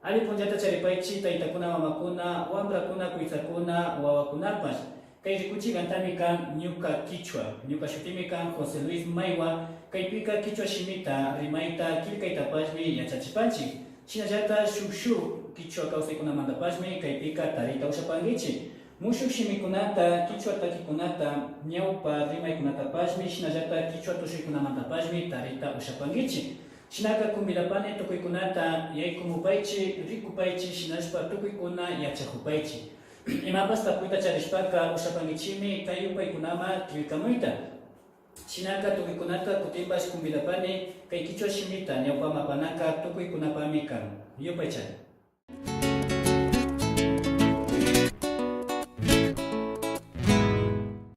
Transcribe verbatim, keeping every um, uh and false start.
Alli punllata charipaychik taytakuna, mamakuna, wambrakuna, kuytsakuna, wawakunapash. Kay rikuchik antami kan Ñuka Kichwa. Ñuka shutimi kan José Luis Maywa. Kaypika kichwa shimita rimayta killkaytapashmi yachachipanchik. Shinallata shuk shuk kichwa kawsaykunamantapashmi kaypika tarita ushapankichik. Mushuk shimikunata, kichwa takikunata, ñawpa rimaykunatapashmi, shinallata kichwa tushuykunamantapashmi tarita ushapankichik. Shinaka convidapani tukuykunata yaykumupaychik, rikupaychik, shinashpa tukuykuna yachakupaychik. Imapash tapuyta charishpaka ushapankichikmi kay yupaykunaman killkamuyta. Shinaka tukuykunata kutinpash convidapani kay kichwa shimita ñawpaman apanaka tukuykunapami kan. Yupaychani.